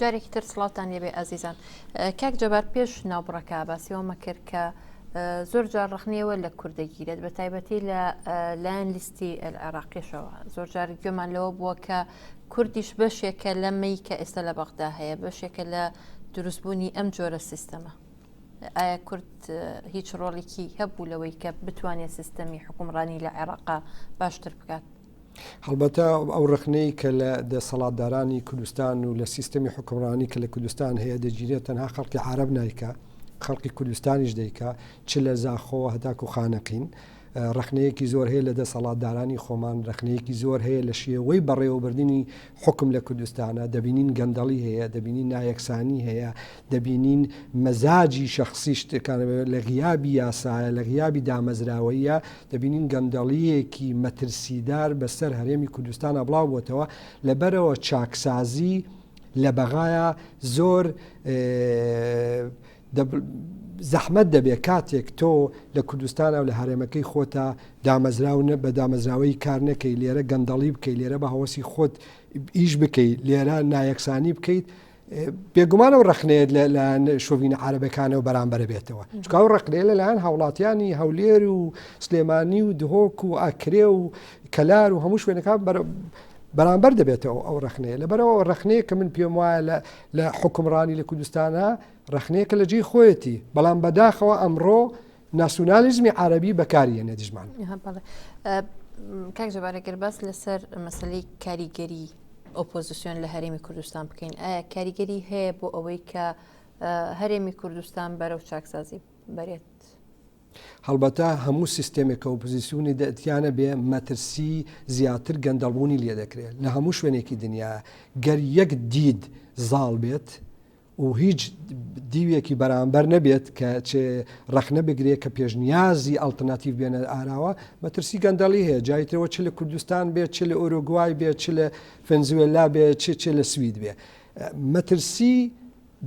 جارێکی تر سڵاوتان لێبێ ئازیزان. کاک جەبار پێش ناوبڕەکە باسی ئەوەمە کرد کە زۆر جار ڕخنەیەوە لە کورد دەگیرێت بە تایبەتی لە لایەن لیستی عێراقیشەوە زۆر جار گوێمان لەوە بووە کە کوردیش بەشێکە لەمەی کە ئێستا لە بەغدا هەیە بەشێکە لە دروستبوونی ئەم جۆرە سیستەمە. ئایا کورد هیچ ڕۆڵێکی هەبوو لەوەی کە بتوانێت سیستەمی حکومڕانی لە عێراقا باشتر بکات؟ هەڵبەتە ئەو ڕەخنەی کە لە دەسەڵاتدارانی کوردستان و لە سیستەمی حوکمڕانی کە لە کوردستان هەیە دەگیرێت تەنها خەڵکی عارەب نایکا خەڵکی کوردستانیش دەیکا چ لە زاخۆوە هەتاکو خانەقین ڕەخنەیەکی زۆر هەیە لە دەسەڵاتدارانی خۆمان ڕەخنەیەکی زۆر هەیە لە شێوەی بەڕێوەبردنی حوکم لە کوردستانە دەبینین گەندەڵی هەیە دەبینین نایەکسانی هەیە دەبینین مەزاجی شەخسی شتەکان لە غیابی یاسایە لە غیابی دامەزراوەیە دەبینین گەندەڵییەکی مەترسیدار بەسەر هەرێمی کوردستانا بڵاو بۆتەوە، لەبەرئەوە چاکسازی لە بەغایا زۆر زەحمەت دەبێت کاتێک تۆ لە کوردستانا و لە هەرێمەکەی خۆتا دامەزراو بە دامەزراوەیی کار نەکەی، لێرە گەندەڵی بکەی، لێرە بە هەوەسی خۆت ئیش بکەی، لێرە نایەکسانی بکەیت، بێگومان ئەو ڕەخنەیەت لە لایەن شۆڤینە عارەبەکانەوە بەرامبەرە بێتەوە چونکە ئەو ڕەخنەیە لەلایەن هاوڵاتیانی هەولێر و سلێمانی و دهۆک و ئاکرێ و کەلار و هەموو شوێنەکان بەرامبەر دەبێتەوە ئەو ڕەخنەیە لەبەرەوە ڕەخنەیە کە من پێم وایە لە لە حکومڕانی لە کوردستانە ڕەخنەیەکە لە جێی خۆیەتی بەڵام بەداخەوە ئەمڕۆ ناسیونالیزمی عربی بەکاریێنێ دژمان. کاک جەبار ئەگەر باس لەسەر مەسەلەی کاریگەری ئۆپۆزیسیۆن لە هەرێمی کوردستان بکەین ئایا کاریگەری هەیە بۆ ئەوەی کە هەرێمی کوردستان بەرەو چاکسازی بەرێت؟ هەڵبەتە هەموو سیستێمێک کە ئۆپۆزیسیۆنی تیانە بێ مەترسی زیاتر گەندەڵبوونی لێ دەکرێت لە هەموو شوێنێکی دنیا گەر یەک دید زاڵ بێت و هیچ دیوێکی بەرامبەر نەبێت کە چ ڕەخنە بگرێت کە پێشنیازی ئەڵتەرناتیڤ بێنە ئاراوە، مەترسی گەندەڵی هەیە، جای ترەوە چ لە کوردستان بێت، چ لە ئۆرۆگوای بێت، چ لە فەنزوێلا بێت، چ چ لە سوید بێ. مەترسی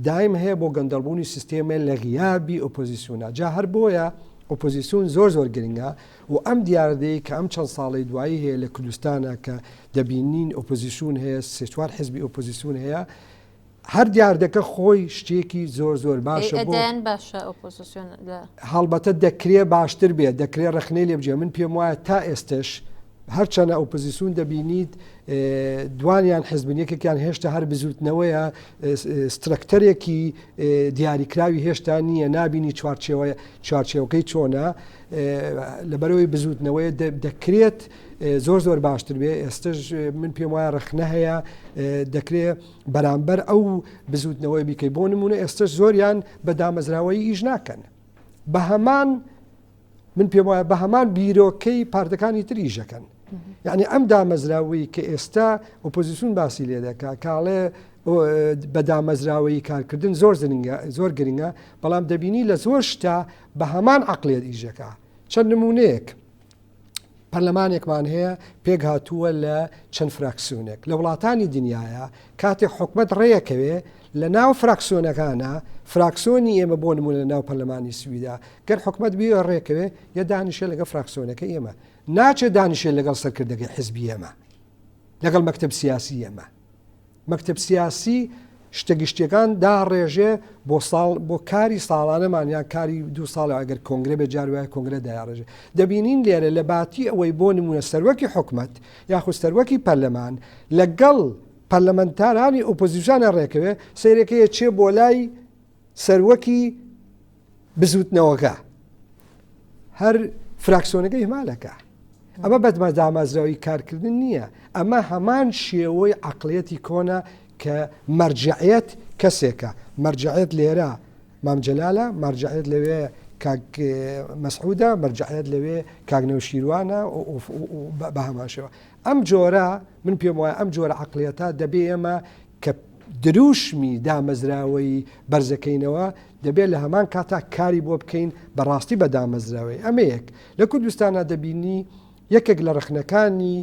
دایم هەیە بۆ گەندەڵبوونی سیستێمێ لە غیابی ئۆپۆزیسیۆنا. جا هەر بۆیە ئۆپۆزیسیۆن زۆر زۆر گرنگە و ئەم دیاردەی کە ئەم چەند ساڵەی دوایی هەیە لە کوردستانا کە دەبینین ئۆپۆزیسیۆن هەیە، سێ چوار حزبی ئۆپۆزیسیۆن هەیە، هەر دیاردەکە خۆی شتێکی زۆر زۆر باشە بۆ ئەدایان باشە ئۆپۆزیسیۆن لە هەڵبەتە دەکرێ باشتر بێت دەکرێ ڕەخنەی لێ بگیرێ من پێم وایە تا ئێستش هەرچەنە ئۆپۆزیسیۆن دەبینیت دوانیان حزبن یەکێکیان هێشتا هەر بزوتنەوەیە سترەکتەرێکی دیاریکراوی هێشتا نییە نابینی چوارچێوە چوارچێوەکەی چۆنە لەبەرەوەی بزوتنەوەی دەکرێت زۆر زۆر باشتر بێ ئێستش من پێم وایە ڕەخنە هەیە دەکرێ بەرامبەر ئەو بزوتنەوەی بیکەی بۆ نمونە ئێستش زۆریان بە دامەزراوەیی ئیش ناکەن بە هەمان من پێم وایە بە هەمان بیرۆکەی پارتەکانی تر ئیشەکەن یعنی ئەم دامەزراوەی کە ئێستا ئۆپۆزیسیون باسی لێ دەکا کاڵێ بە دامەزراوەیی کارکردن زۆر زرنگە زۆر گرنگە بەڵام دەبینی لە زۆر شتا بە هەمان عقلێت ئیشەکە چەند نمونەیەک پەرلەمانێکمان هەیە پێکهاتووە لە چەند فراکسیۆنێک لە وڵاتانی دنیاە کاتێک حکومت ڕێیەکەوێ لە ناو فراکسیۆنەکانە فراکسیۆنی ئێمە بۆ نمونە لە ناو پەرلەمانی سویدا گەر حکومت بێ ڕێکەوێ یە دانیشێ لەگەڵ فراکسیۆنەکە ئێمە ناچێت دانیشێ لەگەڵ سەرکردەکەی حزبی ئێمە لەگەڵ مەکتب سیاسی ئێمە مەکتەب سیاسی شتە گشتیەکان داڕێژێ بۆ ساڵ بۆ کاری ساڵانەمان یان کاری دوو ساڵە ئەگەر کۆنگرە بێ جار وایە کۆنگرە دایاڕێژێ دەبینین لێرە لە باتی ئەوەی بۆ نمونە سەروەکی حکومەت یاخود سەروەکی پەرلەمان لەگەڵ پەرلەمەنتارانی ئۆپۆزیسیۆنە ڕێکەوێ سەیرەکەیە چێ بۆ لای سەروەکی بزوتنەوەکە هەر فراکسیۆنەکە ئیهمالەکە ئەمە بەدمە دامەزراوی کارکردن نییە ئەمە هەمان شێوەی عقلێتی کۆنە کە مەرجعیت کەسێکە مەرجعیت لێرە مامجلالە مەرجعیت لەوێ کاک مەسعودە مەرجعیت لەوێ کاک نەوشیروانە بە هەمان شێوە ئەم جۆرە من پێم وایە ئەم جۆرە عقلێتە دەبێ ئێمە کە دروشمی دامەزراوەیی بەرزەکەینەوە، دەبێت لە هەمان کاتا کاری بۆ بکەین بە ڕاستی بە دامەزراوەیی. ئەمە یەک. لە کوردستانا دەبینی یەکێک لە ڕەخنەکانی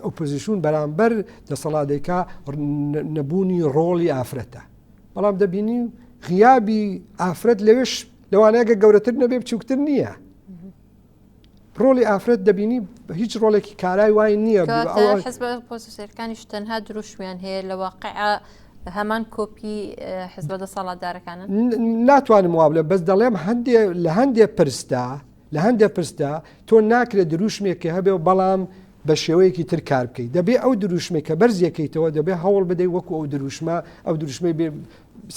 ئۆپۆزیسیون بەرامبەر دەسەڵات دەیکا نەبوونی ڕۆڵی ئافرەتە. بەڵام دەبینی غیابی ئافرەت لەوێش لەوانەیە گە گەورەتر نەبێ بچووکتر نییە. ڕۆڵی ئافرەت دەبینی هیچ ڕۆڵێکی کارای وای نییە حزبە ئۆپۆزیسیۆنەکانیش تەنها دروشمیان هەیە لە واقع. هەمان کۆپی حزبە دەسەڵاتدارەکانن؟ ناتوانم وا بڵێم بەس دەڵێم هەندێ لە هەندێ پرسدا لە هەندێ پرسدا تۆ ناکرێت دروشمێکی هەبێ و بەڵام بە شێوەیەکی تر کار بکەیت دەبێ ئەو دروشمێک کە بەرزیەکەیتەوە دەبێ هەوڵ بدەیت وەکو ئەو دروشمە ئەو دروشمەی بێ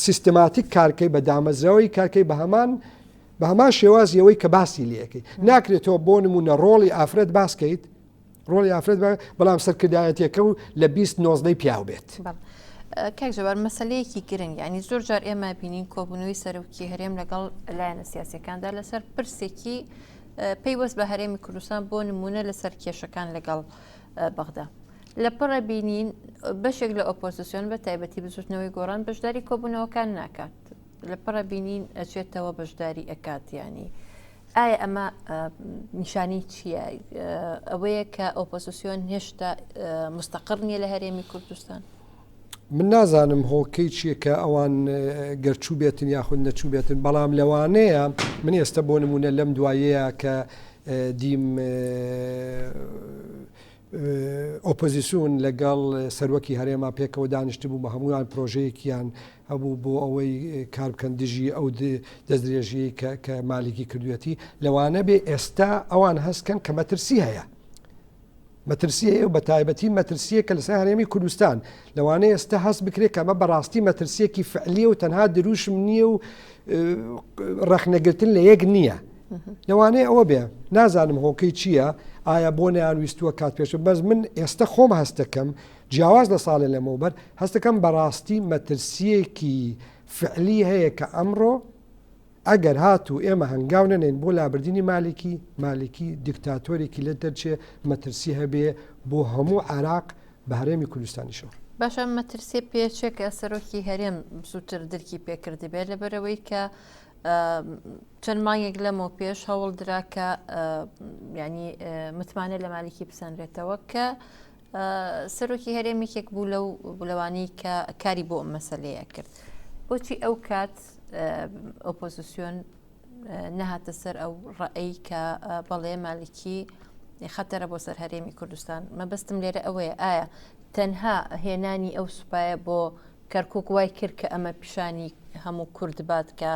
سیستماتیک کارکەی بە دامەزراوەی کارکەی بە هەمان بە هەمان شێوازی ئەوەی کە باسی لەکەی ناکرێتەوە بۆ نمونە ڕۆڵی ئافرەت باسکەیت ڕۆڵی ئافرەت بەڵام سەرکردایەتەکە و لە 20 نۆزدەی پیاو بێت. کاک جەبار مەسلەیەکی گرنگ ینی زۆر جار ئێمە بینین کۆبوونەوەی سەرۆکی هەرێم لەگەڵ لایەنە سیاسەکاندا لەسەر پرسێکی پەیوەست بە هەرێمی کوردستان بۆ نمونە لەسەر کێشەکان لەگەڵ بەغدا. لە پڕە بینین بەشێک لە ئۆپۆزیسیۆن بە تایبەتی بزوتنەوەی گۆڕان بەشداری کۆبوونەوەکان ناکات لە پڕە بینین ئەچێتەوە بەشداری ئەکات ینی ئایا ئەمە نیشانەی چییە؟ ئەوەیە کە ئۆپۆزیسیۆن هێشتا مستەقڕ نییە لە هەرێمی کوردستان؟ من نازانم هۆکەی چییە کە ئەوان گەر چووبێتن یاخود نەچووبێتن بەڵام لەوانەیە من ئێستا بۆ نمونە لەم دوایەیە کە دیم ئۆپۆزیسیۆن لەگەڵ سەروەکی هەرێما پێکەوە دانیشتبوو بە هەمووان پرۆژەیەکیان هەبوو بۆ ئەوەی کار بکەن دژی ئەو دەستدرێژیەی کە کە مالیکی کردوێتی لەوانە بێ ئێستا ئەوان هەستکەن کە مەترسی هەیە مەترسی هەیە و بە تایبەتی مەترسیە کە لەسەر هەرێمی کوردستان لەوانەیە ئێستا هەست بکرێت کە ئەمە بەڕاستی مەترسیەکی فعلیە و تەنها دروشم نییە و ڕەخنەگرتن لە یەک نییە لەوانەیە ئەوە بێ نازانم هۆکەی چییە ئایا بۆ نەیان ویستووە کات پێش بەس من ئێستا خۆم هەستەکەم جیاواز لە ساڵێ لەمەوبەر هەستەکەم بەڕاستی مەترسیەکی فعلی هەیە کە ئەمڕۆ ئەگەر هاتوو ئێمە هەنگاو نەنێین بۆ لابردنی مالیکی، مالیکی دیکتاتۆرێکی لێ دەرچێ مەترسی هەبێ بۆ هەموو عێراق بە هەرێمی کوردستانیشەوە. باشە ئەم مەترسیە پێچێ کە سەرۆکی هەرێم زووتر درکی پێکردبێت لەبەرئەوەی کە چەند مانگێک لەمەو پێش هەوڵ درا کە ینی متمانە لە مالیکی بسەنرێتەوە کە سەرۆکی هەرێم یەکێک بوو لەو لەوانەی کە کاری بۆ ئەم مەسلەیە کرد بۆچی ئەو کات ئۆپۆزیسیۆن نەهاتە سەر ئەو ڕەئی کە بەڵێ مالکی خەتەرە بۆ سەر هەرێمی کوردستان مەبەستم لێرە ئەوەیە ئایا تەنها هێنانی ئەو سوپایە بۆ کەرکک وای کرد کە ئەمە پیشانی هەموو کورد بات کە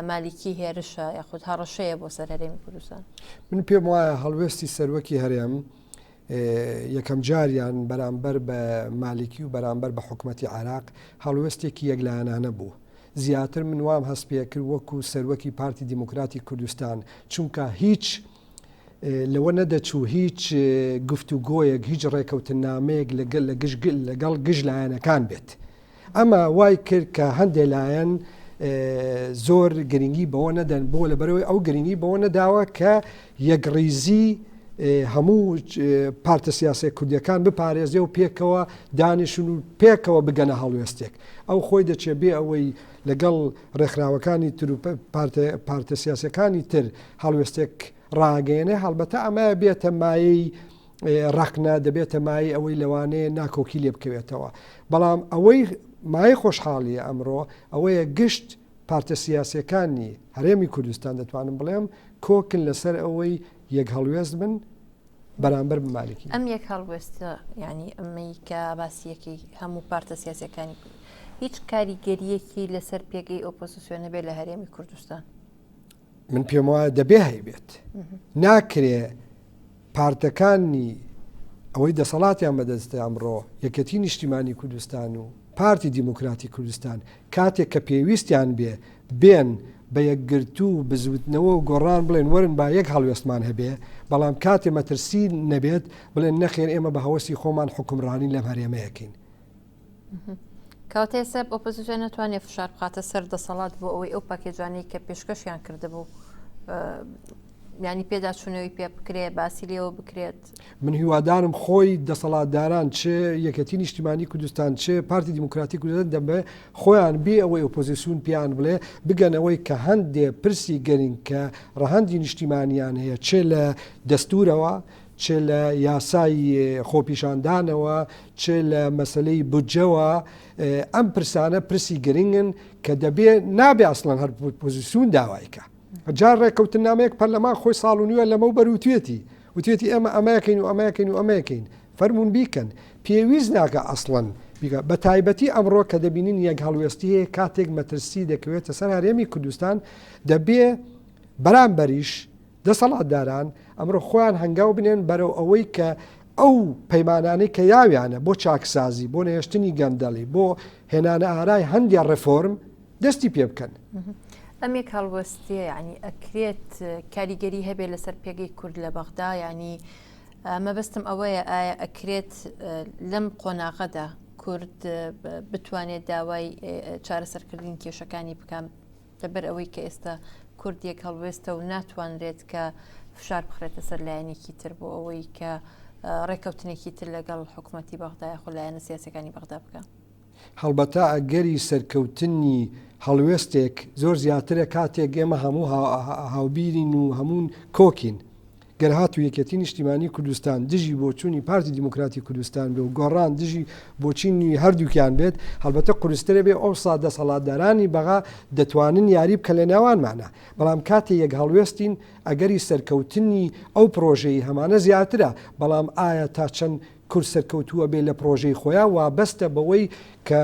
مالیکی هێرشە یاخود هەڕەشەیە بۆ سەر هەرێمی کوردستان من پێم وایە هەڵوێستی سەروەکی هەرێم یەکەم جاریان بەرامبەر بە مالیکی و بەرامبەر بە حکومەتی عێراق هەڵوێستێکی یەکلایەنانە بوو. زیاتر من وام هەست پێکرد وەکو سەروەکی پارتی دیموکراتی کوردستان، چونکە هیچ لەوە نەدەچوو هیچ گفتوگۆیەک، هیچ ڕێکەوتننامەیەک لەگەڵ گشت لایەنەکان بێت. ئەمە وای کرد کە هەندێ لایەن زۆر گرنگی بەوە نەدەن بۆ لەبەرەوەی ئەو گرنگی بەوە نەداوە کە یەکڕیزی هەموو پارتە سیاسە کوردیەکان بپارێزێ و پێکەوە دانیشن و پێکەوە بگەنە هەڵوێستێک ئەو خۆی دەچێت بێ ئەوەی لەگەڵ ڕێکخراوەکانی تر و پارتە سیاسەکانی تر هەڵوێستێک ڕاگەیەنێ هەڵبەتە ئەمە بێتە مایەی ڕەخنە دەبێتە مایەی ئەوەی لەوانەیە ناکۆکی لێ بکەوێتەوە بەڵام ئەوەی مایەی خۆشحاڵیە ئەمڕۆ ئەوەیە گشت پارتە سیاسەکانی هەرێمی کوردستان دەتوانم بڵێم کۆکن لەسەر ئەوەی یەک هەڵوێست بن بەرامبەر بە مالکی. ئەم یەک هەڵوێستە یعنی ئەمەی کە باسیەکەی هەموو پارتە سیاسەکانی هیچ کاریگەریەکی لەسەر پێگەی ئۆپۆزیسیۆن هەبێت لە هەرێمی کوردستان؟ من پێم وایە دەبێ هەیبێت ناکرێ پارتەکانی ئەوەی دەسەڵاتیان بەدەستە ئەمڕۆ یەکەتی نیشتیمانی کوردستان و پارتی دیموکراتی کوردستان کاتێک کە پێویستیان بێ بێن بە یەکگرتوو و بزوتنەوە و گۆڕان بڵێن وەرن با یەک هەڵوێستمان هەبێ بەڵام کاتێ مەترسی نەبێت بڵێن نەخێر ئێمە بە هەوەسی خۆمان حکومڕانی لەم هەرێمەیەکەین. کەواتە ئێستا ئۆپۆزیسیۆن ناتوانێت فشار بخاتە سەر دەسەڵات بۆ ئەوەی ئەو پاکێجانەی کە پێشکەشیان کردبوو ینی پێداچوونەوەی پێ بکرێ باسی لێوە بکرێت. من هیوادارم خۆی دەسەڵاتداران چ یەکێتی نیشتیمانی کوردستان چ پارتی دیموکراتی کوردستان دەبێ خۆیان بێ ئەوەی ئۆپۆزیسیون پێیان بڵێ بگەنەوەی کە هەندێ پرسی گرنگ کە ڕەهەندی نیشتیمانیان هەیە چ لە دەستورەوە چ لە یاسای خۆپیشاندانەوە، چ لە مەسەلەی بودجەوە، ئەم پرسانە پرسی گرنگن کە دەبێ نابێ ئەسڵەن هەر پۆزیسیون داوای کە. جا ڕێککەوتننامەیەک پەرلەمان خۆی ساڵ و نیوە لەمەوبەر وتوێتی، وتوێتی ئێمە ئەمەکەین و ئەمەکەین و ئەمەکەین، فەرموون بیکەن. پێویست ناکا ئەسڵەن بیکا بە تایبەتی ئەمڕۆ کە دەبینین یەک هەڵوێستی هەیە کاتێک مەترسی دەکەوێتە سەر هەرێمی کوردستان دەبێ بەرامبەریش دەسەڵاتداران ئەمڕۆ خۆیان هەنگاو بنێن بەرەو ئەوەی کە ئەو پەیمانانەی کە یاویانە بۆ چاکسازی بۆ نەهێشتنی گەندەڵی بۆ هێنانە ئارای هەندێ ڕێفۆرم دەستی پێ بکەن. ئەم یەک هەڵوەستیە یعنی ئەکرێت کاریگەری هەبێت لەسەر پێگەی کورد لە بەغدا یعنی مەبەستم ئەوەیە ئایا ئەکرێت لەم قۆناغەدا کورد بتوانێت داوای چارەسەرکردنی کێشەکانی بکەم لەبەر ئەوەی کە ئێستا کورد یەک هەڵوێستە و ناتوانرێت کە فشار بخرێتە سەر لایەنێکی تر بۆ ئەوەی کە ڕێکەوتنێکی تر لەگەڵ حکوومەتی بەغدا یاخۆ لایەنە سیاسەکانی بەغدا بکە. هەڵبەتە ئەگەری سەرکەوتنی هەڵوێستێک زۆر زیاترە کاتێک ئێمە هەموو هاوبیرین و هەموون کۆکین. گەر هاتوو یەکێتی نیشتیمانی کوردستان دژی بۆچوونی پارتی دیموکراتی کوردستان بێ و گۆڕان دژی بۆچینی هەردووکیان بێت، هەڵبەتە قورسترە بێ ئەوسا دەسەڵاتدارانی بەغا دەتوانن یاری بکەن لە نێوانمانا. بەڵام کاتێ یەک هەڵوێستین ئەگەری سەرکەوتنی ئەو پرۆژەی هەمانە زیاترە، بەڵام ئایا تا چەند کورد سەرکەوتووە بێ لە پرۆژەی خۆیا وابەستە بەوەی کە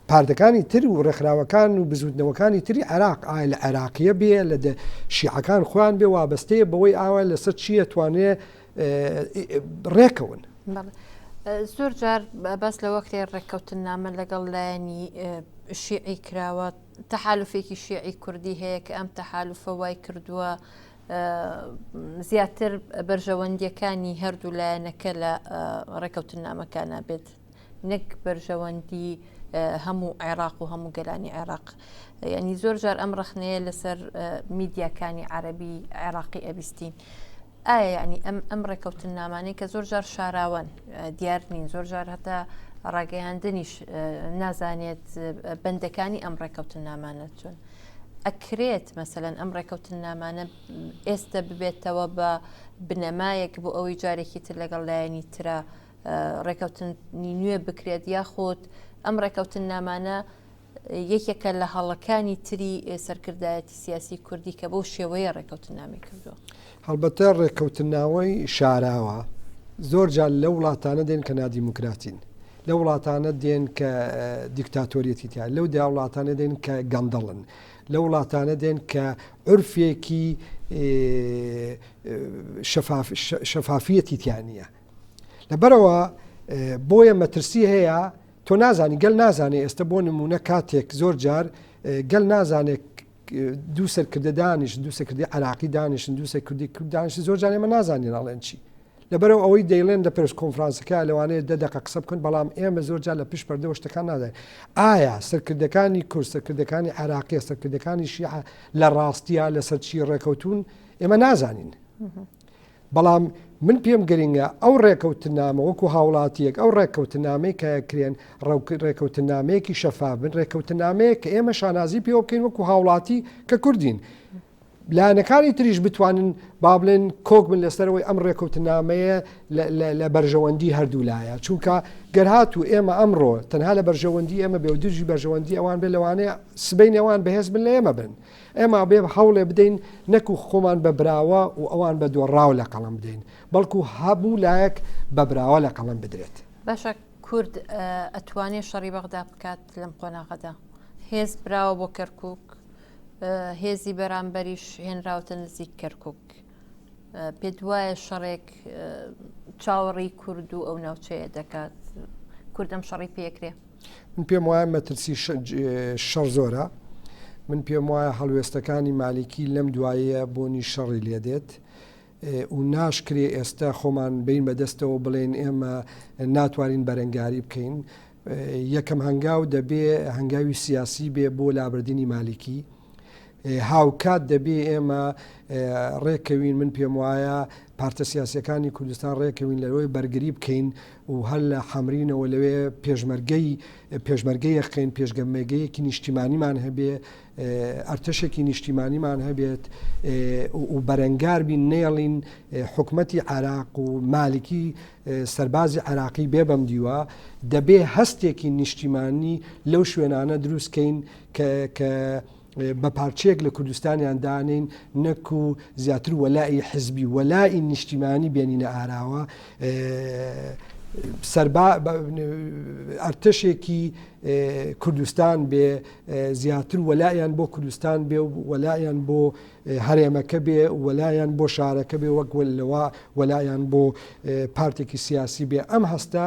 پارتەکانی تر و ڕێکخراوەکان و بزوتنەوەکانی تری عێراق ئایا لە عێراقیە بێ لە شیعەکان خۆیان بێ وابەستەیە بەوەی ئاوا لەسەر چییە توانێ ڕێکەون. زۆر جار باس لەوە کرێ ڕێککەوتننامە لەگەڵ لایەنی شیعی کراوە تەحالفێکی شیعی کوردی هەیە کە ئەم تەحالفە وای کردووە زیاتر بەرژەوەندیەکانی هەردوو لایەنەکە لە ڕێکەوتننامەکانە بێت نەک بەرژەوەندی هەموو عێراق و هەموو گەلانی عێراق ینی زۆر جار ئەم ڕخنەیە لەسەر میدیاکانی عەربی عێراقی ئەبیستین ئایا یعنی ئەم ئەم ڕێکەوتن نامانەی کە زۆر جار شاراوەن دیار نین زۆر جار هەتا ڕاگەیاندنیش نازانێت بەندەکانی ئەم ڕێکەوتن نامانە چۆن ئەکرێت مەسەلەن ئەم ڕێکەوتننامانە ئێستە ببێتەوە بە بنەمایەک بۆ ئەوەی جارێکی تر لەگەڵ لایەنی ترە ڕێکەوتنی نوێ بکرێت یاخود ئەم ڕێکەوتننامانە یەکێکە لە هەڵەکانی تری سەرکردایەتی سیاسی کوردی کە بەو شێوەیە ڕێکەوتننامی کردووە. هەڵبەتە ڕێککەوتنناوەی شاراوە زۆر جار لەو وڵاتانە دێن کە نادیموکراتین. لەو وڵاتانە دێن کە دیکتاتۆریەتی تیا لەو دا وڵاتانە دێن کە گەندەڵن لەو وڵاتانە دێن کە عرفێکی شەفافیەتی تیا نییە لەبەرەوە بۆیە مەترسی هەیە تۆ نازانی گەل نازانێ ئێستا بۆ نمونە کاتێک زۆر جار گەل نازانێت دوو سەرکردە دانیشن دوو سەرکردەی عراقی دانیشن دوو سەرکردی کورد دانیشن زۆر جار ئێمە نازانین ئەڵێن چی لەبەرەوە ئەوەی دەیڵێن لە پرس کۆنفرانسەکە لەوانەیە دە دەقە قسە بکەن بەڵام ئێمە زۆر جار لە پشت پەردەوە شتەکان نازانین ئایا سەرکردەکانی کورد سەرکردەکانی عراقیە سەرکردەکانی شیعە لە ڕاستیە لەسەر چی ڕێکەوتون ئێمە نازانین بەڵام من پێم گرنگە ئەو ڕێکەوتنامە وەکو هاوڵاتیەک ئەو ڕێککەوتنامەی کە کرێن ڕێکەوتنامەیەکی شەفاف بن ڕێککەوتنامەیەک کە ئێمە شانازی پێوە بکەین وەکو هاوڵاتی کە کوردین لایەنەکانی تریش بتوانن با بڵێن کۆک بن لەسەرەوەی ئەم ڕێککەوتنامەیە لە بەرژەوەندی هەردوو لایە چونکە گەر هاتوو ئێمە ئەمڕۆ تەنها لە بەرژەوەندی ئێمە بێ و دژی بەرژەوەندی ئەوان بێ لەوانەیە سبەی نێوان بەهێز بن لە ئێمە بن ئێمە ئەبێ هەوڵێ بدەین نەکو خۆمان بە براوە و ئەوان بە دۆڕاو لە قەڵەم بدەین، بەڵکو هەموو لایەک بە براوە لە قەڵەم بدرێت. باشە کورد ئەتوانێ شەڕی بەغدا بکات لەم قۆناغەدا؟ هێز براوە بۆ کەرکوک، هێزی بەرامبەریش هێنراوتە نزیک کەرکوک. پێت وایە شەڕێک چاوەڕێی کورد و ئەو ناوچەیە دەکات؟ کورد ئەم شەڕی پێکرێ؟ من پێم وایە مەترسی شەڕ زۆرە من پێم وایە هەڵوێستەکانی مالیکی لەم دواییە بۆنی شەڕی لێدێت و ناشکرێ ئێستا خۆمان بین بەدەستەوە بڵێن ئێمە ناتوانین بەرەنگاری بکەین یەکەم هەنگاو دەبێ هەنگاوی سیاسی بێ بۆ لابردنی مالیکی هاوکات دەبێ ئێمە ڕێکەوین من پێم وایە پارتە سیاسیەکانی کوردستان ڕێکەوین لەوەی بەرگری بکەین و هەر لە حەمرینەوە لەوێ پێشمەرگەی پێشمەرگە یەخەین پێشگەمەگەیەکی نیشتیمانیمان هەبێ ئەرتەشێکی نیشتیمانیمان هەبێت و بەرەنگار بین نێڵین حکومەتی عراق و مالکی سەربازی عراقی بێ بەم دیوە دەبێ هەستێکی نیشتیمانی لەو شوێنانە دروستکەین کە کە بە پارچەیەک لە کوردستانیان دانێین نەکو زیاتر وەلائی حزبی وەلائی نیشتیمانی بێنینە ئاراوە. سەربا ئەرتەشێکی کوردستان بێ زیاتر وەلایان بۆ کوردستان بێ و وەلایان بۆ هەرێمەکە بێ وەلایان بۆ شارەکە بێ وەک لەوە وەلایان بۆ پارتێکی سیاسی بێ ئەم هەستە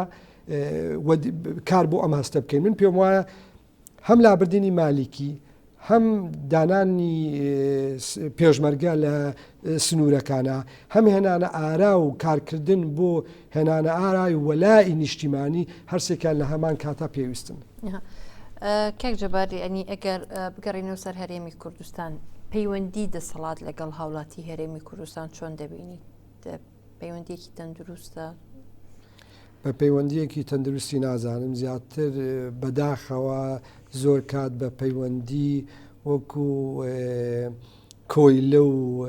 کار بۆ ئەم هەستە بکەین من پێم وایە هەم لابردنی مالیکی هەم دانانی پێشمەرگە لە سنوورەکانە هەم هێنانە ئارا و کارکردن بۆ هێنانە ئارای وەلائی نیشتیمانی هەرسێکیان لە هەمان کاتا پێویستن. کاک جەبار یعنی ئەگەر بگەڕینەوە سەر هەرێمی کوردستان پەیوەندی دەسەڵات لەگەڵ هاوڵاتی هەرێمی کوردستان چۆن دەبینیت پەیوەندیەکی تەندروستە؟ بە پەیوەندیەکی تەندروستی نازانم زیاتر بەداخەوە زۆر کات بە پەیوەندی وەکو کۆیلە و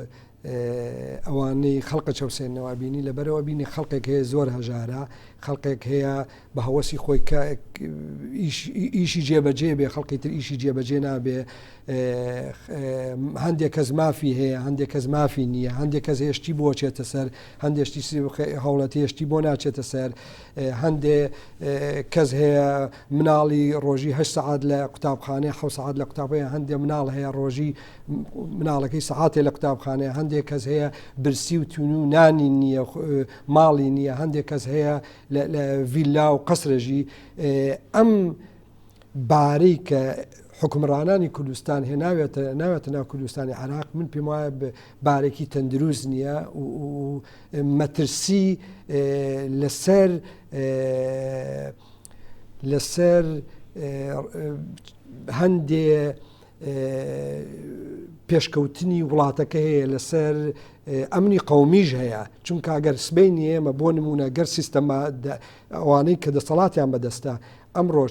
ئەوانەی خەڵقە چەوسێنەوە ئەبینی لەبەرەوە بینی خەڵقێک هەیە زۆر هەژارە خەڵقێک هەیە بە هەوەسی خۆی کە ئیشی جێبەجێ بێ خەڵقی تر ئیشی جێبەجێ نابێ هەندێک کەس مافی هەیە هەندێک کەس مافی نییە هەندێک کەس هێشتی بۆ چێتە سەر هەندێک شتی هەوڵەتی هێشتی بۆ ناچێتە سەر هەندێ کەس هەیە مناڵی ڕۆژی هە سەعات لە قوتابخانەی حە سەعات لە قوتابەیە هەندێک مناڵ هەیە ڕۆژی مناڵەکەی سەعاتێ لە قوتابخانەیە هەندێک کەس هەیە برسی و تون و نانی نییە ماڵی نییە هەندێک کەس هەیە لە ڤیلا و قەسرەژی ئەم بارەی کە حکومڕانانی کوردستان هێناوێتە ناوێتە ناو کوردستانی عراق من پێم وایە بارێکی تەندروست نییە و مەترسی لەسەر لەسەر هەندێ پێشکەوتنی وڵاتەکە هەیە لەسەر ئەمنی قومیش هەیە چونکە ئەگەر سبینی ئێمە بۆ نمونە گەر سیستەما ئەوانەی کە دەسەڵاتیان بەدەستە ئەمڕۆ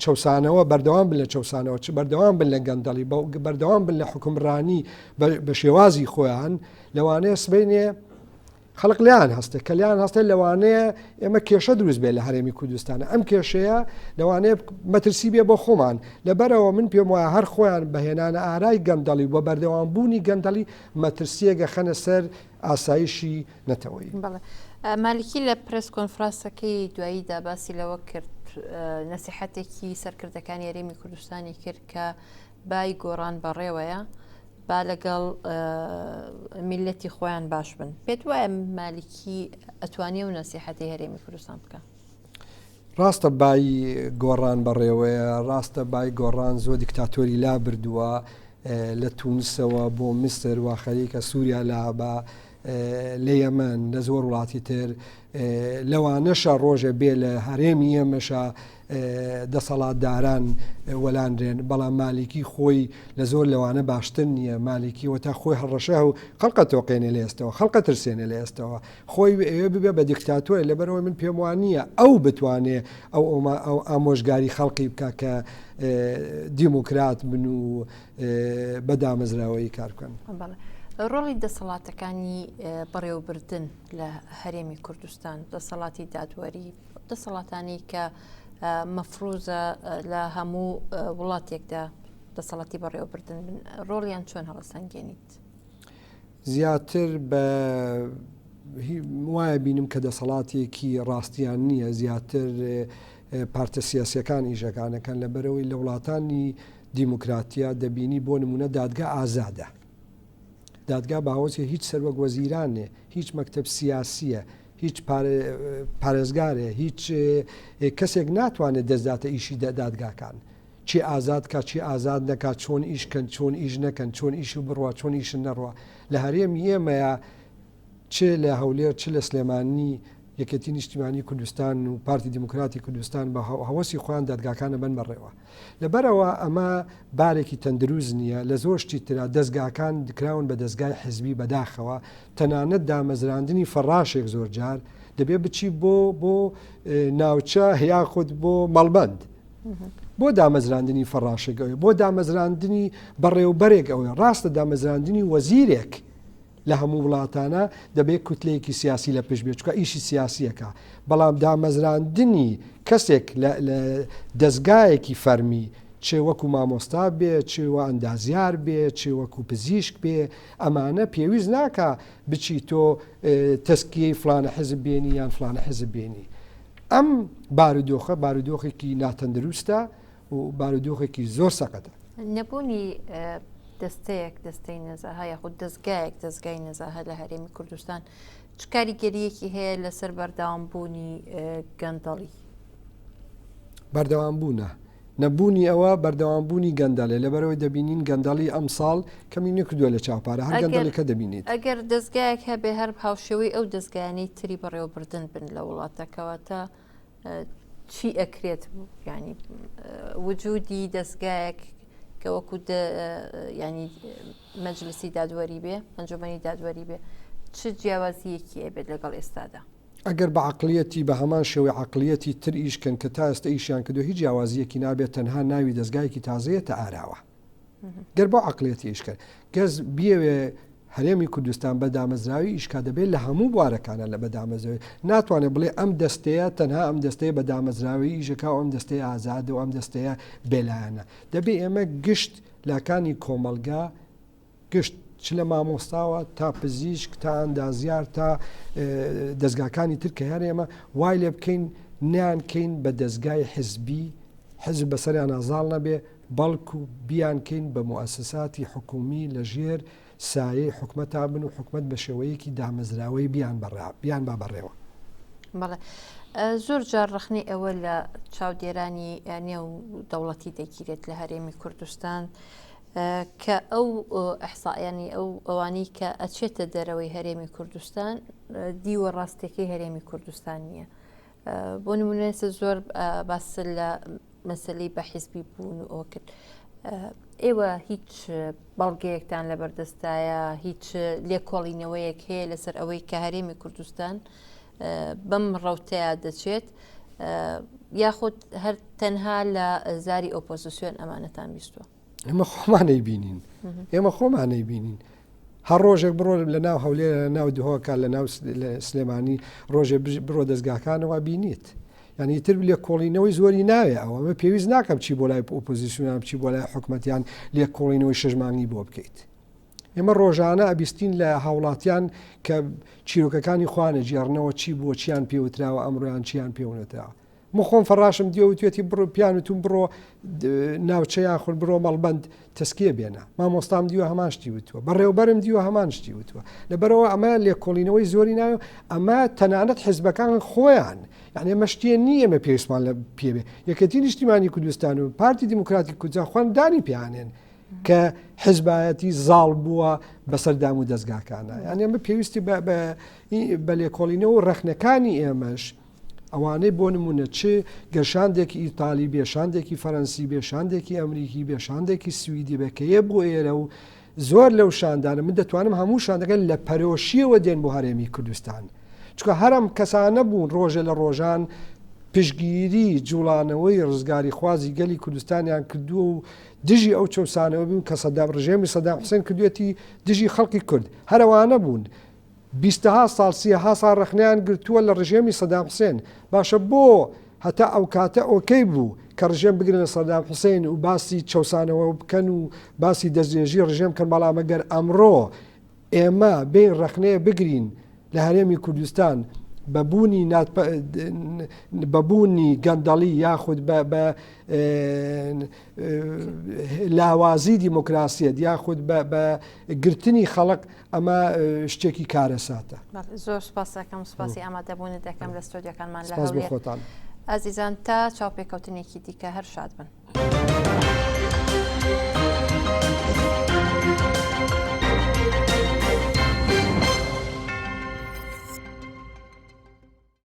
چەسانەوە بەردەوام بن لە چەسانەوە چ بەردەوام بن لە گەندەڵی بەردەوام بن لە حکومڕانی بە شێوازی خۆیان لەوانەیە سبینێ خەڵک لێیان هەستێ کە لێیان هەستێ لەوانەیە ئێمە کێشە دروست بێ لە هەرێمی کوردستانە ئەم کێشەیە لەوانەیە مەترسی بێ بۆ خۆمان لەبەرەوە من پێم وایە هەر خۆیان بەهێنانە ئارای گەندەڵی و بە بەردەوام بوونی گەندەڵی مەترسیەکە خەنە سەر ئاسایشی نەتەوەیی. بەڵێ مالکی لە پرێس کۆنفراسەکەی دواییدا باسی لەوە کرد نەسیحەتێکی سەرکردەکانی هەرێمی کوردستانی کرد کە بای گۆڕان بەڕێوەیە با لەگەڵ میلەتی خۆیان باش بن پێت وایە مالکی ئەتوانێ و نەسیحەتی هەرێمی کوردستان بکە ڕاستە بای گۆڕان بەڕێوەیە ڕاستە بای گۆڕان زۆر دیکتاتۆری لا بردووە لە تونسەوە بۆ میسر وا خەریکە سووریا لا بە لە یەمەن لە زۆر وڵاتی تر لەوانەشە ڕۆژێ بێ لە هەرێمی ئێمەشە دەسەڵاتداران وەلانرێن بەڵام مالیکی خۆی لە زۆر لەوانە باشتر نییە مالیکی وە تا خۆی هەڕەشە و خەڵقە تۆقێنێ لە ئێستەوە خەڵقە ترسێنێ لە ئێستەوە خۆی ئەوێ ببێ بە دیکتاتۆر لەبەرەوەی من پێم وان نییە ئەو بتوانێ ئەو ئەو ئامۆژگاری خەڵقی بکە کە دیموکرات بن و بە دامەزراوەیی کار بکەن. ڕۆڵی دەسەڵاتەکانی بەڕێوەبردن لە هەرێمی کوردستان دەسەڵاتی دادوەری دەسەڵاتانی کە مەفروزە لە هەموو وڵاتێکدا دەسەڵاتی بەڕێوەبردن بن ڕۆڵیان چۆن هەڵەسەنگێنیت؟ زیاتر بە وایە بینم کە دەسەڵاتێکی ڕاستیان نییە زیاتر پارتە سیاسەکان ئیشەکانەکەن لە بەرەوەی لە وڵاتانی دیموکراتیە دەبینی بۆ نمونە دادگا ئازادە دادگا باوەچێ هیچ سەروەک وەزیرانێ هیچ مەکتب سیاسیە هیچ پارێزگارێ هیچ کەسێک ناتوانێت دەستداتە ئیشی دادگاکان چی ئازاد کا چی ئازاد نەکا چۆن ئیش کەن چۆن ئیش نەکەن چۆن ئیش و بڕوا چۆن ئیشن نەڕوا لە هەرێمی ئێمەیە چ لە هەولێر چ لە سلێمانی یەکێتی نیشتیمانی کوردستان و پارتی دیموکراتی کوردستان بە هەوەسی خۆیان دادگاکانە بن بەڕێوە لەبەرئەوە ئەمە بارێکی تەندروست نییە، لە زۆر شتی ترا دەزگاکان کراون بە دەزگای حزبی بەداخەوە تەنانەت دامەزراندنی فەڕاشێک زۆرجار دەبێ بچی بۆ بۆ ناوچە یاخود بۆ مەڵبەند بۆ دامەزراندنی فەڕاشێک ئەوێ بۆ دامەزراندنی بەڕێوبەرێک ئەوێ ڕاستە دامەزراندنی وەزیرێک لە هەموو وڵاتانە دەبێت کوتلەیەکی سیاسی لە پشت بێت چونکە ئیشی سیاسیەکە بەڵام دامەزراندنی کەسێک لە دەزگایەکی فەرمی چ وەکو مامۆستا بێ چ وە ئەندازیار بێ چ وەکو پزیشک بێ ئەمانە پێویست ناکا بچی تۆ تەسکیەی فلانە حزب بێنی یان فلانە حزب بێنی. ئەم بارودۆخە بارودۆخێکی ناتەندروستە و بارودۆخێکی زۆر سەقەتە. نەبوونی دەستەیەک دەستەی نەزاهە یاخود دەزگایەک دەزگای نەزاهە لە هەرێمی کوردستان چ کاریگەریەکی هەیە لەسەر بەردەوام بوونی گەندەڵی؟ بەردەوام بوونە نەبوونی ئەوە بەردەوام بوونی گەندەڵێ لەبەرەوەی دەبینین گەندەڵی ئەمساڵ کەمی نەکردووە لە چاو پارە هەر گەندەڵێکە دەبینیت. ئەگەر دەزگایەک هەبێ هەر هاوشێوەی ئەو دەزگایانەی تری بەڕێوەبردن بن لە وڵاتە کەواتە چی ئەکرێت ینی وجودی دەستگایەک کە وەکو ینی مەجلسی دادوەری بێ ئەنجومەنی دادوەری بێ چ جیاوازیەکی ئەبێت لەگەڵ ئێستادا؟ ئەگەر بە عەقڵیەتی بە هەمان شێوەی عەقڵیەتی تر ئیش کەن کە تا ئێستا ئیشیان کردوە هیچ جیاوازیەکی نابێت تەنها ناوی دەزگایەکی تازە یەتە ئاراوە گەر بەو عەقڵیەتی ئیش کەن گەز بیەوێ هەرێمی کوردستان بە دامەزراوی ئیشکا دەبێت لە هەموو بوارەکانە لە بەدامەزراوی ناتوانێت بڵێ ئەم دەستەیە تەنها ئەم دەستەیە بە دامەزراوی ئیشەکە و ئەم دەستەیە ئازادە و ئەم دەستەیە بێلایەنە دەبێ ئێمە گشت لاکانی کۆمەڵگا گشت چ لە مامۆستاوە تا پزیشک تا ئەندازیار تا دەستگاکانی تر کە هەر ئێمە وای لێ بکەین نیان کەین بە دەستگای حزبی حزب بەسەریان زاڵ نەبێ بەڵکو بیانکەین بە موئەسەساتی حکومی لە ژێر سایەی حکومەتا بن و حکومەت بە شێوەیەکی دامەزراوەیی بیان با بەڕێوە. بەڵێ زۆر جار ڕەخنەی ئەوە لە چاودێرانی نێو دەوڵەتی دەگیرێت لە هەرێمی کوردستان کە ئەو ئەحسایانی ئەو ئەوانەی کە ئەچێتە دەرەوەی هەرێمی کوردستان دیوە ڕاستەکەی هەرێمی کوردستان نییە بۆ نمونە زۆر باس لە مەسەلەی بە حیزبی بوون و ئەوە کرد. ئێوە هیچ بەڵگەیەکتان لەبەردەستایە هیچ لێکۆڵینەوەیەک هەیە لەسەر ئەوەی کە هەرێمی کوردستان بەم ڕەوتەیە دەچێت یاخود هەر تەنها لە زاری ئۆپۆزیسیۆن ئەمانەتان بیستوە؟ ئێمە خۆمانەی بینین ئێمە خۆمانەی بینین هەر ڕۆژێک بڕۆ لە ناو هەولێر لە ناو دهۆکە لە ناو سلێمانی ڕۆژێ بڕۆ دەستگاکانەوە بینیت یعنی تر لێکۆڵینەوەی زۆری ناوێ ئەوە مە پێویست ناکەم چی بۆ لای ئۆپۆزیسیۆنان بچی بۆ لای حکومەتیان لێکۆڵینەوەی شەش مانگی بۆ بکەیت ئێمە ڕۆژانە ئەبیستین لە هاوڵاتیان کە چیرۆکەکانی خوانە گێڕنەوە چی بووە چیان پێوتراوە ئەمڕۆیان چیان پێونەتراوە من خۆم فەڕاشم دیوە وتوێتی بڕۆ پیان وتوم بڕۆ ناوچە یاخود بڕۆ مەڵبەند تەسکیە بێنە مامۆستام دیوە هەمان شتی وتووە بەڕێوبەرم دیوە هەمان شتی وتووە لەبەرەوە ئەمە لێکۆڵینەوەی زۆری ناوێ ئەمە تەنانەت حزبەکان خۆیان یعنی ئەمە شتێ نییە ئێمە پێویستمان لە پێبێ یەکێتی نیشتیمانی کوردستان و پارتی دیموکراتی کوردستان خۆیان دانی پیانێن کە حزبایەتی زاڵ بووە بەسەر دام و دەستگاکانە یعنی ئەمە پێویستی بە لێکۆڵینەوە و ڕەخنەکانی ئێمەش ئەوانەی بۆ نموونە چ گەر شاندێکی ئیتالی بێ، شاندێکی فەرەنسی بێ، شاندێکی ئەمریکی بێ، شاندێکی سویدی بێ کە یە بۆ ئێرە و زۆر لەو شاندانە من دەتوانم هەموو شاندەکە لە پەرۆشیەوە دێن بۆ هەرێمی کوردستان چونکە هەرم کەسانە بوون ڕۆژێ لە ڕۆژان پشگیری جوڵانەوەی ڕزگاری خوازی گەلی کوردستانیان کردووە و دژی ئەو چەوسانەوە بوون کە سەدام ڕژێمی سەدام حسێن کردوێتی دژی خەڵکی کورد هەرەوانە بوون بیستەها ساڵ سیەها ساڵ ڕەخنەیان گرتووە لە ڕژێمی سەدام حسێن باشە بۆ هەتا ئەوکاتە ئۆکەی بوو کە ڕژێم بگرن لە سەدام حسین و باسی چەوسانەوە بکەن و باسی دەستدرێژی ڕژێم کەن بەڵام ئەگەر ئەمڕۆ ئێمە بێین ڕەخنەیە بگرین لە هەرێمی کوردستان بە بوونی بە بوونی گەندەڵی یاخود بە لاوازی دیموکراسیەت یاخود بە گرتنی خەڵک ئەمە شتێکی کارەساتە. زۆر سپاس دەکەم سپاسی ئامادەبوونت دەکەم لە ستۆدیۆکانمان لە هەولێر. ئازیزان تا چاوپێکەوتنێکی دیکە هەر شاد بن.